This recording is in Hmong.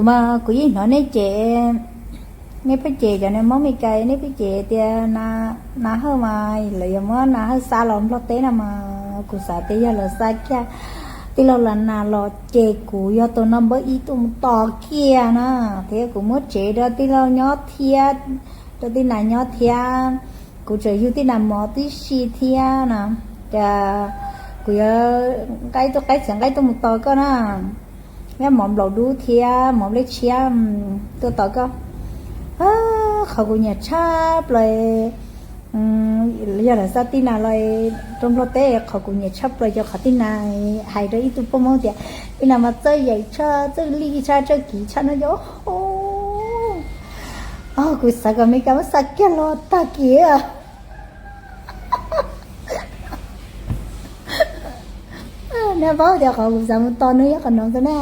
Mas kuv yeej hnov nej cem, nej pheej cem cov niag Hmoob Meskas, nej pheej cem tias nas hawj mas lawv yuav muab nas hawj xa los Nplog teb no mas kuv xav tias yog lawv xa kiag tij laug Las Nas los ces kuv yog tus no npawb ib tug mus tos kiag na, thiab kuv muab tsev rau tij laug nyob thiab, rau tij nas nyob thiab, kuv tseem yug tij nas mov tib si thiab na, ces kuv yuav nqa ib tug qaib txhiav nqa ib tug mus tos koj na, thiab mov nplaum dub thiab mov nplej tshiab tuaj tos koj. Qhov kuv nyiam tshaj plaws, yog lawv xa tij nas los rau Nplog teb, qhov kuv nyiam tshaj plaws yog qhov tij nas hais rau ib tug poj Hmoob tias tij nas mas txawj yeem tshaj, txawj lij tshaj, txawj kiv tshaj no yog, kuv xav kom Meskas muab xa kiag los tag kis. Nej paub tias qhov kuv xav mus tos nws yog qhov no xwb na.